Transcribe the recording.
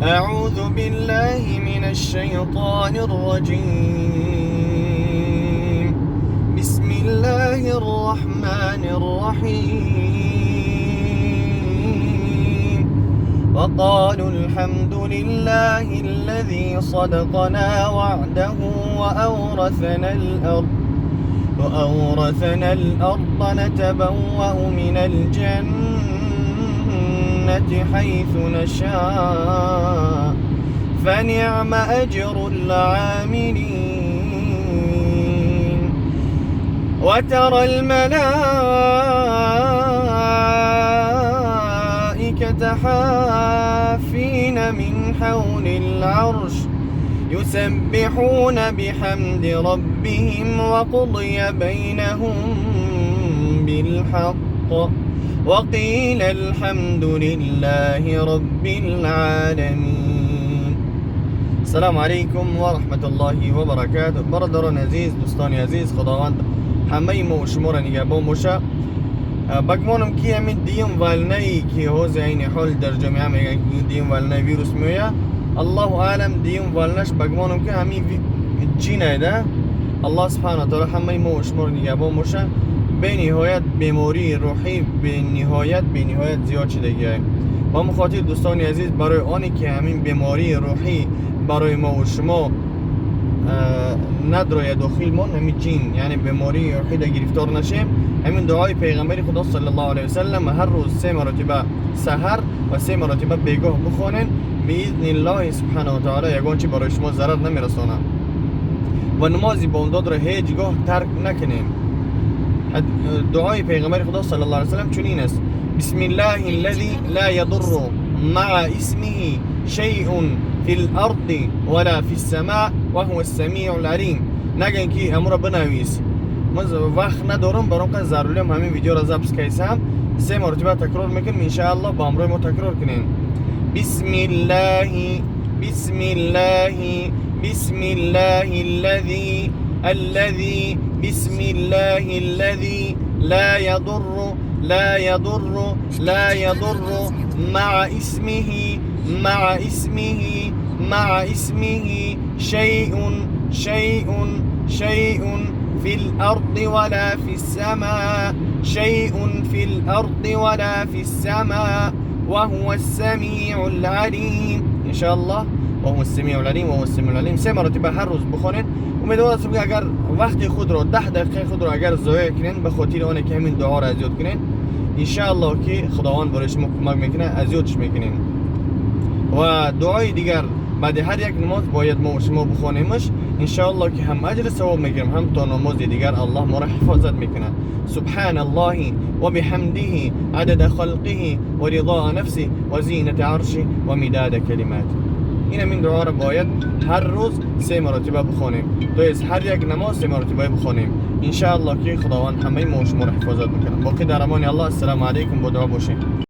أعوذ بالله من الشيطان الرجيم. بسم الله الرحمن الرحيم. وقالوا الحمد لله الذي صدقنا وعده وأورثنا الأرض نتبوأ من الجنة حيث نشاء، فنعم أجر العاملين. وترى الملائكة حافين من حول العرش يسبحون بحمد ربهم، وقضي بينهم بالحق وقيل الحمد لله رب العالمين. السلام علیکم و رحمت الله و برکاته. برادران عزیز، دوستان عزیز، خداوند همه ما و شما را نگهبان باشه. بگمانم که همین دیم волна ای که حوز عین حال در جامعه میگن که دیم волна ویروس میایه، الله اعلم. دیم волна ش بگمانم که همین جین ده. الله سبحانه و تعالی همه ما و شما را نگهبان باشه. به نهایت بیماری روحی به نهایت به نهایت زیاد شدگیه و مخاطر. دوستان عزیز، برای آنی که همین بیماری روحی برای ما و شما ندروید داخل ما، همین جین، یعنی بیماری روحی در گرفتار نشیم، همین دعای پیغمبر خدا صلی الله علیه وسلم هر روز سه مرتبه سحر و سه مرتبه بیگاه بخوانین. باذن الله سبحانه و تعالی یگان چی برای شما ضرر نمیرسانه و نمازی بامداد را هیچگاه ترک نکنین. دعای پیغمبر خدا صلی الله علیه وسلم چنین است: بسم الله الذي لا يضر مع اسمه شيء في الارض ولا في السماء وهو السميع العليم. نگن که امور بنویس، من وقت ندارم، برام قد ضروری هم همین ویدیو را ضبط کردم. سه مرتبه تکرار میکنم، ان شاء الله با همراه ما تکرار کنین. بسم الله، بسم الله، بسم الله الذي بسم الله الذي لا يضر، لا يضر، لا يضر مع اسمه، مع اسمه، مع اسمه شيء، شيء، شيء في الأرض ولا في السماء، شيء في الأرض ولا في السماء وهو السميع العليم. إن شاء الله وهو السميع العليم، وهو السميع العليم. سه مرتبه هر روز بخونین. امیدوار هستم که اگر وقت خود رو 10 دقیقه خود رو اگر ضایع کنین به خاطر آنه که همین دعا رو از یاد کنین، ان که خداوند برای شما کمک میکنه، از یادش میکنین. و دعای دیگر بعد هر یک نماز باید ما و شما بخوانیمش. انشاءالله که هم اجر ثواب میگیریم، هم تا نماز دیگر الله ما را حفاظت میکنه. سبحان الله وبحمده عدد خلقه ورضاء نفسه وزینة عرشه ومداد کلماته. این همین دعا را باید هر روز سه مرتبه بخوانیم، تو از هر یک نماز سه مرتبه بخوانیم. انشاءالله که خداوند همه ما و شما را حفاظت بکنه. باقی در امان الله. السلام علیکم. با دعا باشیم.